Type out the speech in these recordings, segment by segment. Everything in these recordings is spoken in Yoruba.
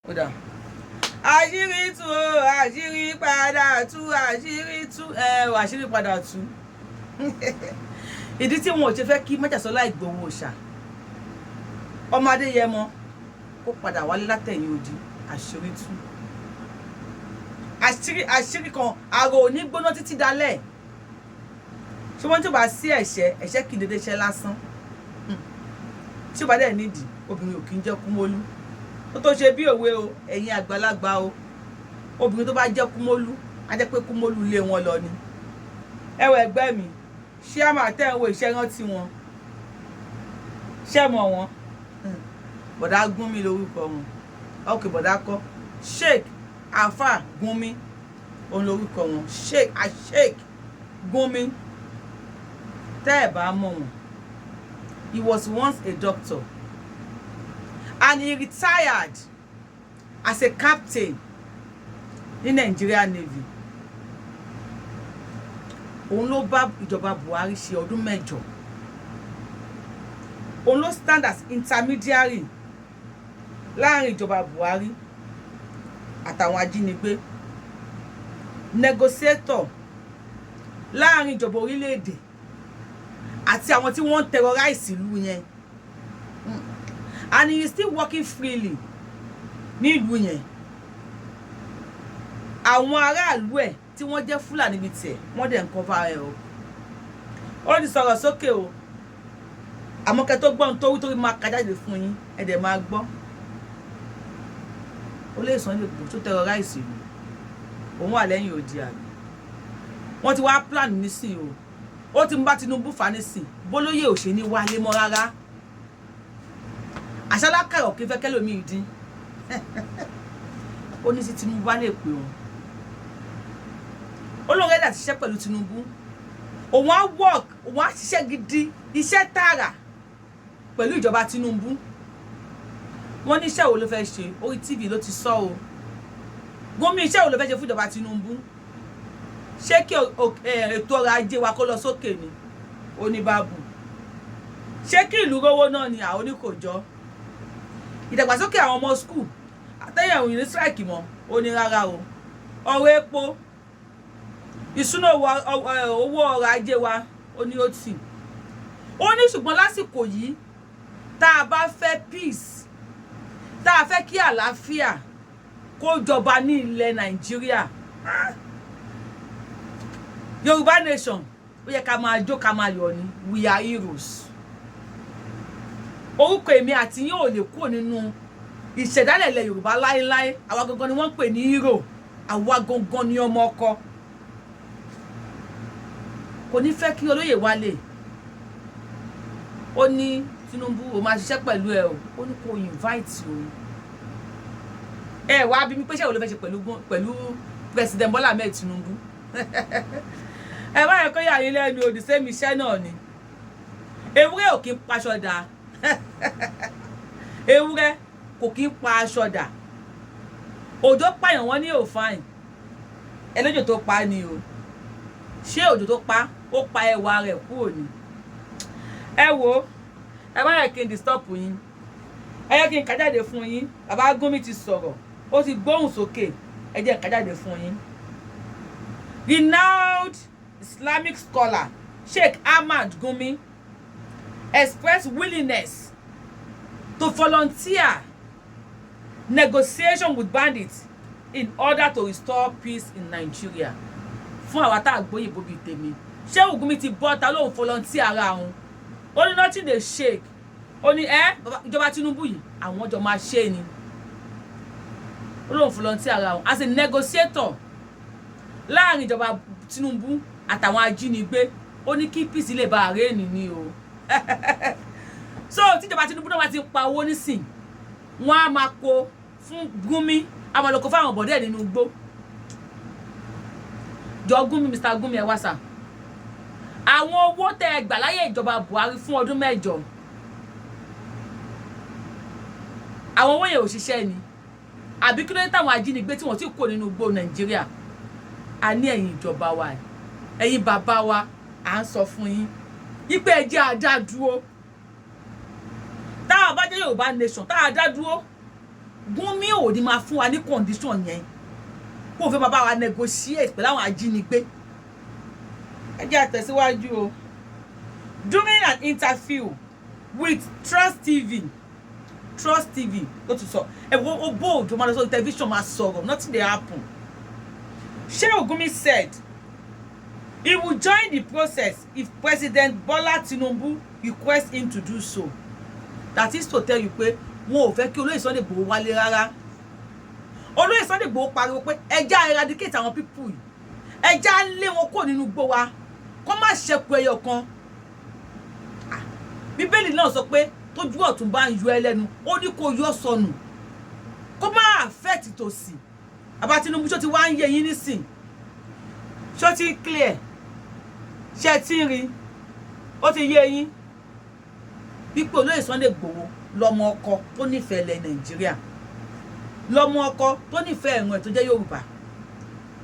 Ó dà, àṣírí tú o, àṣírí padà tú, àṣírí tú ẹ o, àṣírí padà tú. Ìdí tí wọn ò ṣe fẹ́ kí Májàsọ́lá Ìgbòho Òòṣà, ọmọ Adéyẹmọ, kó padà wálé látẹ̀yìn odi, àṣírí tú. Àṣírí, àṣírí kan àrò ò ní gbóná títí dalẹ̀. Ṣé wọ́n tí ò bá sí ẹ̀ṣẹ̀, ẹ̀ṣẹ̀ kì í dédé ṣẹ́ lásán. Tí ò bá dẹ̀ nídìí, obìnrin ò kì í jẹ́ kúmólú. Ó tó ṣe bí òwe o, ẹ̀yin àgbàlagbà o. Obìnrin tó bá jẹ́ kúmólú, á jẹ́ pé kúmólú lé wọn lọ ni. Ẹ wọ ẹgbẹ́ mi, ṣé a máa tẹ́ ń wo iṣẹ́ rántí wọn? Ṣé mọ̀ wọn? Bọ̀dá Gúnmi lórúkọ wọn. Ok, bọ̀dá kọ́, Sheikh Afa Gúnmi òun lórúkọ wọn, Sheikh Asheik Gúnmi. Tẹ́ ẹ̀ bá mọ̀ wọn, he was once a doctor and he retired as a captain ní Nigeria Navy. Òun ló bá ìjọba Buhari ṣe ọdún 8. Òun ló stand as intermediary láàrin ìjọba Buhari àtàwọn ajínigbé, negotiator láàrin ìjọba orílẹ̀-èdè àti àwọn tí wọ́n ń terrorize ìlú yẹn, and he is still working freely ní ìlú yẹn. Àwọn aráàlú ẹ̀ tí wọ́n jẹ́ Fúlàní bíi tiẹ̀, wọ́n dẹ̀ ń cover ẹ̀ o. Ó ti sọ̀rọ̀ sókè o, àmọ́ kẹ́ tó gbọ́n tó wí, torí máa ka jáde fún yín, ẹ̀ dẹ̀ máa gbọ́. Ó lè sàn lè kó tó terrorize ìlú, òun wà lẹ́yìn odi àgbẹ̀. Wọ́n ti wá plan nísìn o. Ó ti ń bá Tinubu fà nísìn, bólóyè ò ṣe ní wálé mọ́ rárá. Àṣàlákàrọ̀ kí n fẹ́ kẹ́lòmíì dín. Ó ní sí Tinubu bá lè pè òun, ó lóun ready àti ṣiṣẹ́ pẹ̀lú Tinubu. Òun á work, òun á ṣiṣẹ́ gidi, iṣẹ́ tààrà pẹ̀lú ìjọba Tinubu. Wọ́n ní iṣẹ́ wo ló fẹ́ ṣe? Orí TV ló ti sọ o. Gómìnà, iṣẹ́ wo ló fẹ́ ṣe fún ìjọba Tinubu? Ṣé kí ètò ọrọ̀ ajé wa kó lọ sókè ni? Ó ní báàbù. Ṣé kí ìlú rówó náà ni? Àwọn oníkòjọ́ ìdàgbàsókè àwọn ọmọ school àtẹ̀yẹ̀wò ní strike mọ́. Ó ní rárá o. Ọ̀rọ̀ epo, ìṣúná owó, ọrọ̀ ajé wa, ó ní ó tì. Ó ní ṣùgbọ́n lásìkò yìí, tá a bá fẹ́ peace, tá a fẹ́ kí àlàáfíà kó jọba ní ilẹ̀ Nàìjíríà, Yorùbá nation, ó yẹ ká máa jó, ká máa yọ̀ ni. We are heroes. Orúkọ èmi àti yín ò lè kúrò nínú ìṣẹ̀dálẹ̀ ilẹ̀ Yorùbá láéláé. Àwa gangan ni wọ́n ń pè ní hero. Àwa gangan ni ọmọ ọkọ. Kò ní fẹ́ kí olóyè wálé. Ó ní Tinubu, ó máa ṣiṣẹ́ pẹ̀lú ẹ o. Ó ní kó invite o. Ẹ wá bí mi pé ṣé wo ló fẹ́ ṣe pẹ̀lú President Bola Ahmed Tinubu? Ẹ bá yẹ kó yà yín lẹ́nu òdì sẹ́mi, iṣẹ́ náà ni. Ewúrẹ́ ò kí ń paṣọ dà, ewúrẹ́ kò kí ń pa aṣọ dà. Òjò pààyàn, wọ́n ní ò fine. Ẹlẹ́jọ́ tó pa ni o. Ṣé òjò tó pa ó pa ẹwà rẹ̀ kúrò ní? Ẹ wo, ẹ má yẹ kí n disturb yín. Ẹ yẹ kí n kà jáde fún yín. Bàbá Gúnmi ti sọ̀rọ̀, ó ti gbóhùn sókè. Ẹ jẹ́ n kà jáde fún yín. Renowned Islamic scholar Sheikh Ahmad Gumi expressed willingness to volunteer negotiation with bandits in order to restore peace in Nigeria. Fún àwa tá a gbóyìnbó bíi tèmi, ṣé Gumi ti bọ́ ta lóun volunteer ara òun. Ó ní nothing dey shake. Ó ní ẹ ìjọba Tinubu yìí, àwọn jọ máa ṣe ni. Ó lóun volunteer ara òun as a negotiator láàrin ìjọba Tinubu àtàwọn ajínigbé. Ó ní kí peace lè bá àárẹ̀ ní o. So tíjọba Tinubu náà wá ti pa owó nísìn, wọ́n á máa kó fún Gumi, á máa lọ kó fáwọn bọ̀dẹ́ nínú igbó. Jọ Gumi, Mr Gumi, ẹ wá sà. Àwọn owó tẹ ẹ gbà láyé ìjọba Buhari fún ọdún 8, àwọn owó yẹn ò ṣiṣẹ́ ni, àbí kí ló dé táwọn ajínigbé tí wọ́n ti kó nínú igbó Nàìjíríà? A ní ẹ̀yin ìjọba wa, ẹ̀yin bàbá wa, à ń sọ fún yín ipe ẹ jẹ́ a dá dúró. Tá a bá jẹ́ Yorùbá nation, tá a dá dúró. Gúnmi ò ní máa fún wa ní condition yẹn kó o fẹ́ máa bá wa negotiate pẹ̀lú àwọn ajínigbé. Ẹ jẹ́ àtẹ̀síwájú o. During an interview with Trust TV, Trust TV ló tún sọ ẹ wo, ó bold, ó máa lọ sórí television, máa sọ̀rọ̀, nothing dey happen. Sheikh Gumi said he will join the process if President Bola Tinubu requests him to do so. That is to tell you pé wọn ò fẹ́ kí olóyè Sunday Igboho wálé rárá. Olóyè Sunday Igboho pariwo pé ẹ jẹ́ á eradicate àwọn people yìí, ẹ jẹ́ á lé wọn kúrò nínú igbó wa, kó má ṣẹ́kù ẹyọ kan. Bíbélì náà sọ pé tójú ọ̀tún bá ń yọ ẹ lẹ́nu, ó ní kó yọ sọnù, kó má affect tòsì. Àbá Tinubu, ṣó ti wá ń yé yín nísìn? Ṣó ti clear? Ṣe ti ń rí? Ó ti yé yín wípé olóyè Sunday Igboho lọmọ ọkọ tó nífẹ̀ẹ́ ilẹ̀ Nàìjíríà, lọmọ ọkọ tó nífẹ̀ẹ́ ẹ̀rùn ẹ̀ tó jẹ́ Yorùbá.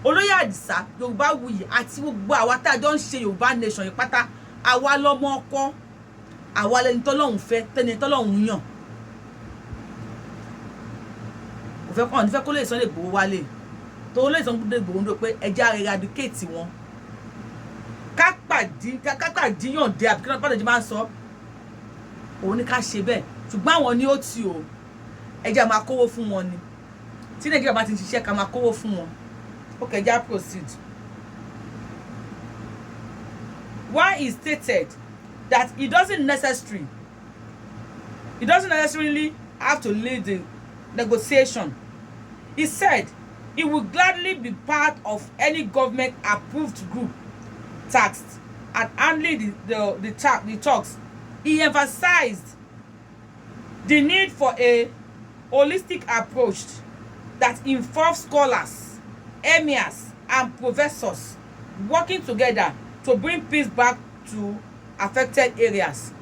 Olóyè Àdìsá Yorùbá Wuyì àti gbogbo àwa tá a jọ ń ṣe Yorùbá Nation yìí pátá, àwa lọmọ ọkọ, àwa lẹni tọ́lọ́hún fẹ́, tẹni tọ́lọ́hún yàn. Kò fẹ́ kọ́ ní fẹ́ kó lè Sunday Igboho wálé, tó lè Sunday Igboho ń dò pé ẹ jẹ́ á eradicate wọn, kápàdíyàn dé àbí kí wọ́n pàdé máa ń sọ òun ní ká ṣe bẹ́ẹ̀. Ṣùgbọ́n àwọn ni ó tì o, ẹ jẹ́ máa kówó fún wọn ni. Tí Nàìjíríà bá ti ń ṣiṣẹ́, ká máa kówó fún wọn. Ó kẹjá proceed. Why he stated that he doesn't necessarily have to lead the negotiation. He said he will gladly be part of any government approved group tasked at handling the talks. He emphasized the need for a holistic approach that involves scholars, emirs and professors working together to bring peace back to affected areas.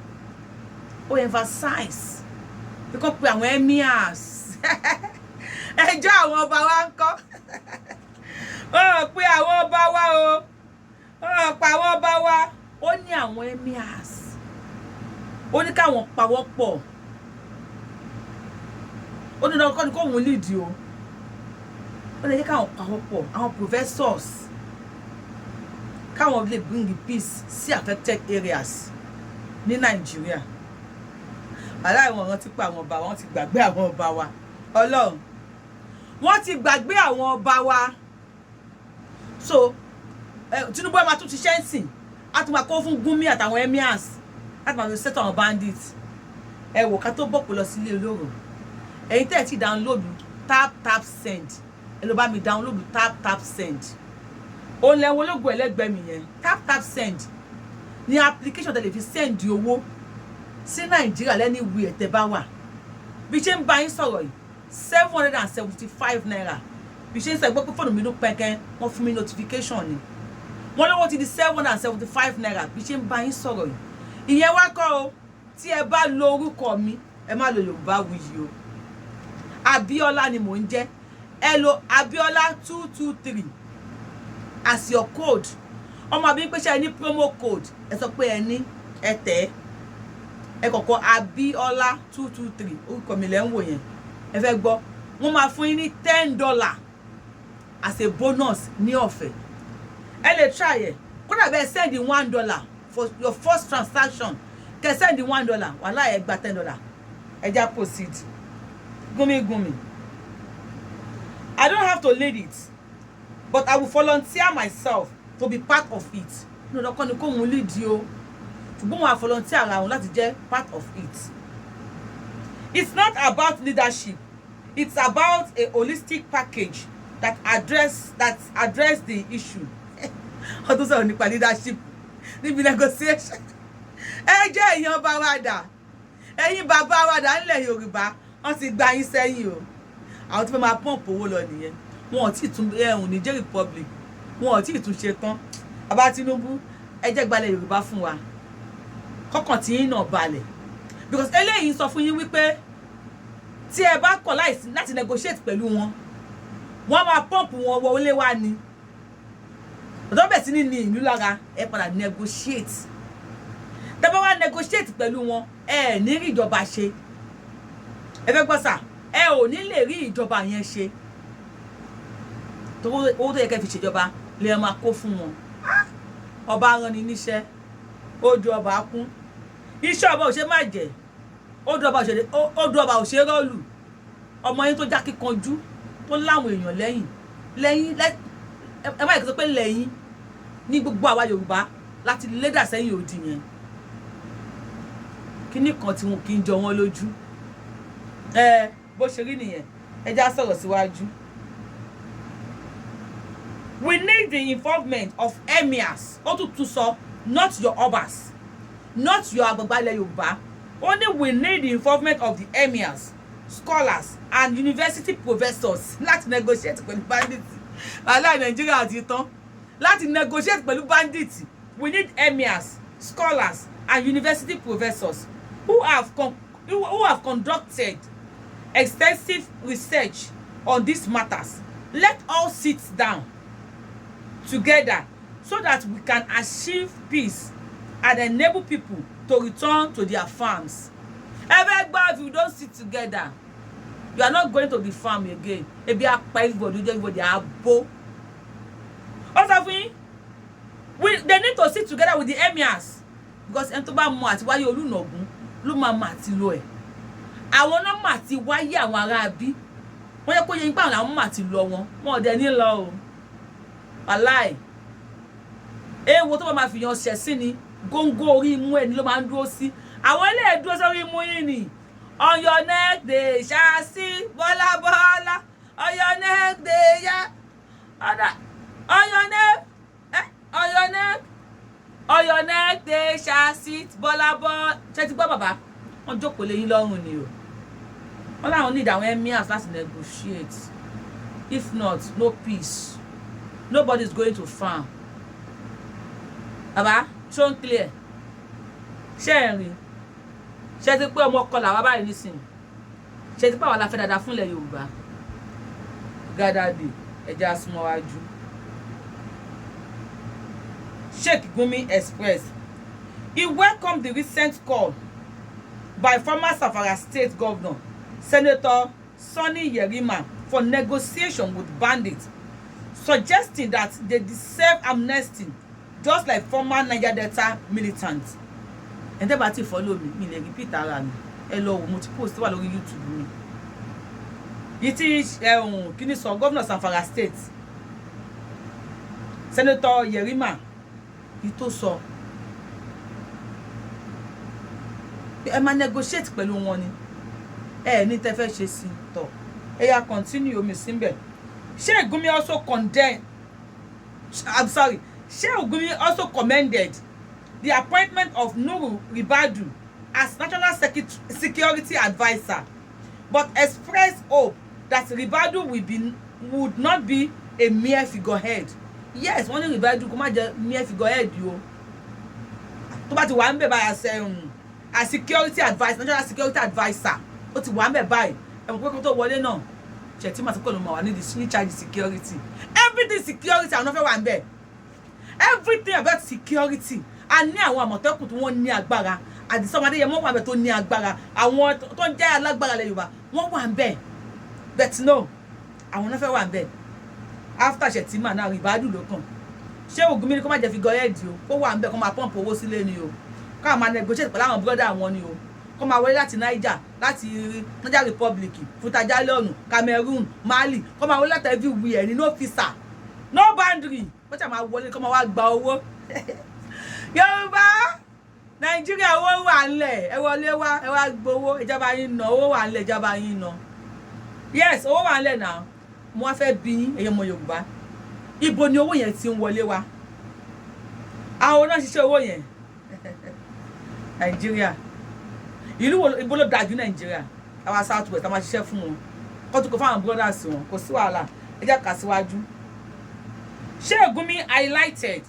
Ó emphasize bí kò pe àwọn emirs. Ẹjọ́ àwọn ọba wa ń kọ́, wọ́n pe àwọn ọba wa o, wọ́n pa àwọn ọba wa. Ó ní àwọn emirs, ó ní káwọn pawọ́ pọ̀. Ó ní dandan kọ́ ni kóun lead o. Ó lè jẹ́ káwọn pawọ́ pọ̀, àwọn professors, káwọn lè bring the peace sí affected areas ní Nàìjíríà. Aláìwọ̀n rántí pé àwọn ọba wa, wọ́n ti gbàgbé àwọn ọba wa. Ọlọ́run, wọ́n ti gbàgbé àwọn ọba wa. So Tinubu ẹ máa tún ti ṣe ń sìn, á tún máa kó fún Gumi àtàwọn emirs láti máa fi settle àwọn bandits. Ẹ wò, ká tó bọ̀ pé lọ sílé olóró, ẹ̀yin tẹ́ ẹ̀ ti download Tap Tap Send, ẹ lọ bá mi download Tap Tap Send. Òun lẹ́wọ̀n ológun ẹlẹ́gbẹ̀ẹ́ mi yẹn. Tap Tap Send ní application tẹ́ lè fi send owó sí Nàìjíríà lẹ́ni ìwé ẹ̀ tẹ́ bá wà. Bí ṣe ń bá yín sọ̀rọ̀ yìí, ₦775. Bí ṣe ń sọ, ẹgbẹ́ pé fóònù mi ló pẹ́kẹ́, wọ́n fún mi notification ni wọ́n lówó ti di ₦775 bí ṣe ń bá yín sọ̀rọ̀ yìí. Ìyẹn wá kọ́ o. Tí ẹ bá lo orúkọ mi, ẹ má lo Yorùbá Wuyì o, Abíọ́lá ni mò ń jẹ́. Ẹ lo Abíọ́lá 223 as your code. Ọmọ àbí pé ṣe ẹ ní promo code, ẹ sọ pé ẹ ní, ẹ tẹ̀ ẹ́, ẹ kọ̀kọ́ Abíọ́lá 223, orúkọ mi lẹ́ ń wò yẹn. Ẹ fẹ́ gbọ́, wọ́n máa fún yín ní $10 as a bonus ní ọ̀fẹ́. Ẹ lè try ẹ. Kódà bẹ́ẹ̀ send $1 for your first transaction, kẹ́ send $1, wàhálà, ẹ gba $10. Ẹ já proceed. Gúnmi gúnmi. I don't have to lead it, but I will volunteer myself to be part of it. Nínú ọkọ ni kóun lead o, ṣùgbọ́n wọn á volunteer ara wọn láti jẹ́ part of it. It's not about leadership, it's about a holistic package that address the issue. Wọ́n tún sọ̀rọ̀ nípa leadership níbi negotiation. Ẹ jẹ́ èèyàn bá wa dà, ẹ̀yin bàbá wa dà nílẹ̀ Yorùbá, wọ́n ti gba yín sẹ́yìn o. Àwọn tó fẹ́ máa pump owó lọ nìyẹn. Wọn ò tí ì tún ẹ̀hún Niger Republic, wọn ò tí ì tún ṣe tán. Bàbá Tinubu, ẹ jẹ́ gbalẹ̀ Yorùbá fún wa, kọ́kàn tí yín náà balẹ̀, because eléyìí ń sọ fún yín wípé tí ẹ bá kọ̀ láti negotiate pẹ̀lú wọn, wọ́n máa pump wọn wọlé wá ni. Ọ̀dọ́ bẹ̀ sí ní ní ìlú lára. Ẹ padà negotiate. Tẹ́ bá wá negotiate pẹ̀lú wọn, ẹ ní rí ìjọba ṣe. Ẹ fẹ́ gbọ́ sà. Ẹ ò ní lè rí ìjọba yẹn ṣe. Owó tó yẹ kẹ́ fi ṣèjọba lè máa kó fún wọn. Ọba rán ni níṣẹ́, ó du ọba kún. Iṣẹ́ ọba ò ṣe má jẹ́, ó du ọba ò ṣe rọ́ọ̀lù. Ọmọ yín tó já kíkanjú, tó láwọn èèyàn lẹ́yìn lẹ́yìn, ẹ má yẹ kí n sọ pé lẹ́yìn ní gbogbo àwa Yorùbá láti lédà sẹ́yìn òdì yẹn. Kíní kan tí wọn kì í jọ wọn lójú. Ẹ bó ṣe rí nìyẹn. Ẹ já sọ̀rọ̀ síwájú. We need the involvement of emirs. Ó tún tún sọ, not your obas, not your àgbàgbà ilẹ̀ Yorùbá. Ó ní we need the involvement of the emirs, scholars and university professors láti negotiate pẹ̀lú bandits. Wàhálà Nàìjíríà ti tán. Láti negotiate pẹ̀lú bandits, we need emirs, scholars and university professors who have conducted extensive research on these matters. Let all sit down together so that we can achieve peace and enable people to return to their farms. Ẹ fẹ́ gbọ́, if you don't sit together, you are not going to the farm again. Ebi á pa everybody, ojú everybody á bó. Ó sọ fún yín, they need to sit together with the emirs, because ẹni tó bá mọ àti wáyé olùnàgún ló máa mọ àti lọ ẹ̀. Àwọn náà mà ti wáyé àwọn ará bí wọ́n yẹ kó yẹ nípa àwọn mà ti lọ wọn, wọn ò dẹ̀ ní lọ o. Wàláì, èèwọ̀ tó bá máa fi yan ṣẹ̀ sí ni góńgó orí imú ẹni ló máa ń dúró sí. Àwọn ilé dúró sórí imú yín ni. On your neck they shall see, Bọ́lá Bọ́lá. On your neck they ya ọ̀dà, on your neck, eh, on your neck, on your neck they shall sit, Bọ́lá Bọ́lá. Ṣé ti gbọ́, bàbá? Wọ́n jókòó lé yín lọ́rùn ni o. Wọ́n láwọn need àwọn emirs láti negotiate. If not, no peace, nobody is going to farm. Bàbá, ṣó ń clear? Ṣé ẹ̀ rí? Ṣé ti pé ọmọ ọkọ làwa báyìí nísìnyí? Ṣé ti pé àwọn la fẹ́ dáadáa fúnlẹ̀ Yorùbá? Gádàdì ẹja súnmọ́ wájú. Sheikh Gumi expressed he welcomed the recent call by former Zamfara State Governor, Senator Sani Yerima, for negotiation with bandits, suggesting that they deserve amnesty just like former Niger Delta militants. Ẹni tẹ́ bá ti follow mi, mi lè repeat ara mi. Ẹ lọ wò, mo ti post wà lórí YouTube mi. Yìí tí kíní sọ, gómìnà Zamfara State, Senator Yerima, yìí tó sọ ẹ máa negotiate pẹ̀lú wọn ni. Ẹ ní tẹ́ fẹ́ ṣe sí tọ̀, ẹ yà continue omi síbẹ̀. Sheikh Gumi also condemned, I'm sorry, Sheikh Gumi also commended the appointment of Nuhu Ribadu as National Security Adviser, but expressed hope that Ribadu would not be a mere figurehead. Yes, wọ́n ní Ribadu kó má jẹ́ mere figurehead o. Tó bá ti wà ń bẹ̀ báyìí as security adviser, national security adviser, ó ti wà ń bẹ̀ báyìí. Ẹ̀wọ̀n pé kó tó wọlé náà, Shettima tó pẹ̀lú mọ̀ wá ní charge security, everything security, àwọn náà fẹ́ wà ń bẹ̀. Everything about security, a ní àwọn Àmọ̀tẹ́kùn tí wọ́n ní agbára, Àdìsá Adéyẹmọ wà ń bẹ̀ tó ní agbára, àwọn tó ń jẹ́ alágbára ilẹ̀ Yorùbá wọ́n wà ń bẹ̀. But no, àwọn náà fẹ́ wà ń bẹ̀. After Shettima náà, Ribadu ló kàn. Ṣé Gumi ni kó má jẹ́ figurehead o, kó wà ń bẹ̀, kó máa pump owó sílé ni o, kó máa negotiate pẹ̀lú àwọn brother wọn ni o, kó máa wọlé láti Niger, láti Niger Republic, Futa Jallon, Cameroon, Mali, kó máa wọlé láti everywhere ní. No visa, no boundary, kó tí a máa wọlé, kó máa wá gba owó. Yorùbá Nàìjíríà, owó wà ńlẹ̀, ẹ wọlé wá, ẹ wá gbowó. Ìjọba yín ná, owó wà ńlẹ̀, ìjọba yín ná. Yes, owó wà ńlẹ̀ náà. Mo wá fẹ́ bí yín, ẹ̀yin ọmọ Yorùbá, ibo ni owó yẹn ti ń wọlé wá? Àwọn náà ṣiṣẹ́ owó yẹn. Nàìjíríà, ìlú wo, ibo ló dájú? Nàìjíríà, àwa South West, a máa ṣiṣẹ́ fún wọn, kó tó kó fáwọn brothers wọn, kò sí wàhálà. Ẹ jẹ́ ká síwájú. Sheikh Gumi highlighted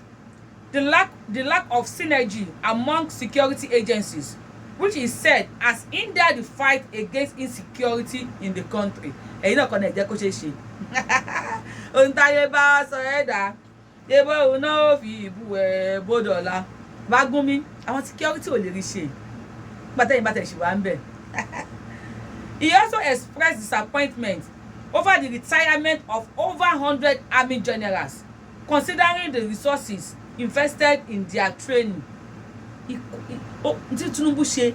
the lack of synergy among security agencies, which he said has hindered the fight against insecurity in the country. Ẹ̀yin náà kọ́ ní ẹ̀jẹ̀ kó ṣeé ṣe. Ohun táyé bá sọ ẹ̀ dá ebo òun náà ó fi ìbú ẹ̀ bódọ̀la bá gún mi. Àwọn security ò lè rí ṣe gbàtẹ́yìn bá tẹ̀ ṣì wá ń bẹ̀. He also expressed disappointment over the retirement of over 100 army generals, considering the resources invested in their training. Tí Tinubu ṣe,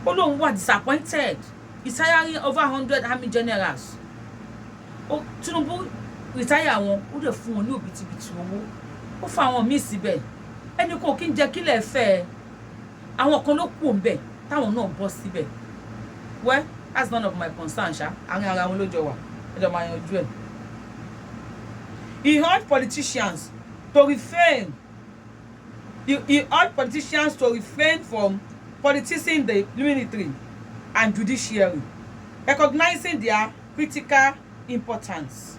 ó lóun wà disappointed retiring over 100 army generals. Ó Tinubu retire wọn, ó dẹ̀ fún wọn ní òbítíbitì owó, ó fa àwọn míì síbẹ̀. Ẹnì kan kí ń jẹ́ kílẹ̀ fẹ́ ẹ, àwọn kan ló kù ń bẹ̀ táwọn náà bọ́ síbẹ̀. Well, that's none of my concern ṣá. Àárín ara wọn ló jọ wà, ẹjọ́ máa yanjú ẹ̀. He urged politicians to refrain from politicizing the military and judiciary, recognizing their critical importance.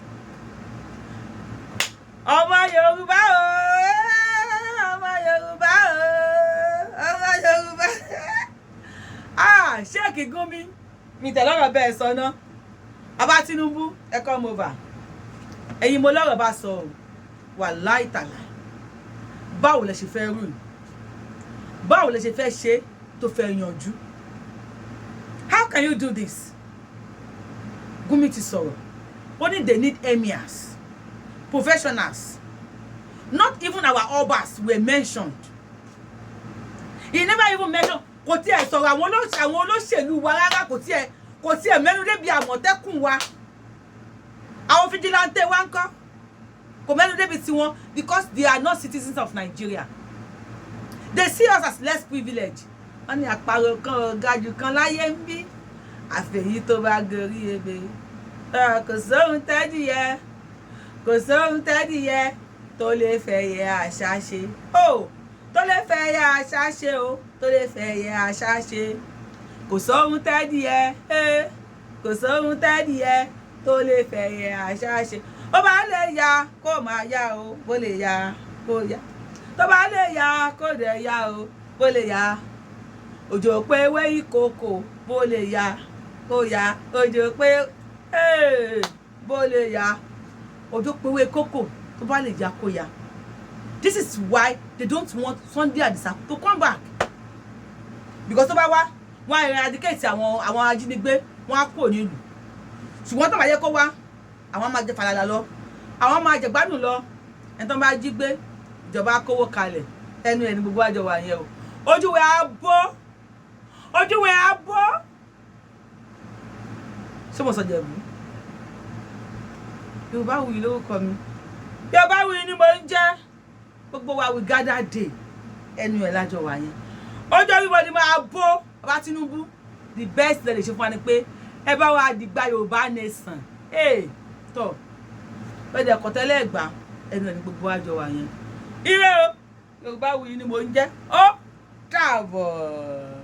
Ọmọ Yorùbá o, ọmọ Yorùbá o, ọmọ Yorùbá. Ah, Sheikh Gumi mi tẹ̀lé ọ̀rọ̀ bẹ́ẹ̀ sọ ná. Bàbá Tinubu, ẹ come over. Ẹ̀yin mo lọ́rọ̀ bá sọ o. Wàláì tàlà, báwo lẹ ṣe fẹ́ rule? Báwo lẹ ṣe fẹ́ ṣe tó fẹ́ yanjú? How can you do this? Gumi ti sọ̀rọ̀, ó ní they need emirs, professionals. Not even our obas were mentioned. He never even mentioned. Kò tiẹ̀ sọ̀rọ̀ àwọn olóṣèlú wa rárá. Kò tiẹ̀ mẹ́nu débi Àmọ̀tẹ́kùn wa, àwọn vigilante wa ń kọ́. Kò mẹ́nu débi tiwọn because they are not citizens of Nigeria. They see us as less privileged. Wọ́n ní àparò kan ò ga jù kan láyé ń bí, àfẹ̀yí tó bá gorí ebè. Kò sóhun tẹ́dìyẹ, kò sóhun tẹ́dìyẹ tó lè fẹ̀yẹ àṣà ṣe o, tó lè fẹ̀yẹ àṣà ṣe o, tó lè fẹ̀yẹ àṣà ṣe. Kò sóhun tẹ́dìyẹ, kò sóhun tẹ́dìyẹ tó lè fẹ̀yẹ àṣà ṣe. Ó bá lè ya kó máa yá o, bó lè ya kó ya, tó bá lè ya kó dẹ̀ ya o, bó lè ya. Òjò pé wé ìkòkò, bó lè ya kó ya. Òjò pé bó lè ya, òjò pé wé kókò, tó bá lè ya kó ya. This is why they don't want Sunday Adisa to come back, because tó bá wá, wọ́n á eradicate àwọn ajínigbé, wọ́n á kúrò nílùú. Ṣùgbọ́n tó bá yẹ kó wá, àwọn máa jẹ falala lọ, àwọn máa jẹ gbádùn lọ. Ẹni tó bá jí gbé, ìjọba kówó kalẹ̀. Ẹnu ẹni gbogbo àjọ wà yẹn o. Ojúwe á bó, ojúwe á bó. Ṣé mo sọ Jẹ̀bú? Yorùbá Wuyì lórúkọ mi, Yorùbá Wuyì ni mo ń jẹ́. Gbogbo wa, we gather day. Ẹnu ẹ̀ lájọ wà yẹn. Ojú everybody máa bó. Bàbá Tinubu, the best lè ṣe fún wa ni pé ẹ bá wa dìgbà Yorùbá nation. Ee tọ bẹ́ẹ̀ dẹ̀ kọ́tẹ́lẹ̀ gbà. Ẹnu ẹ̀ ní gbogbo àjọ wà yẹn. Ire o. Yorùbá Wuyì ni mo ń jẹ́. Ó dàbọ̀.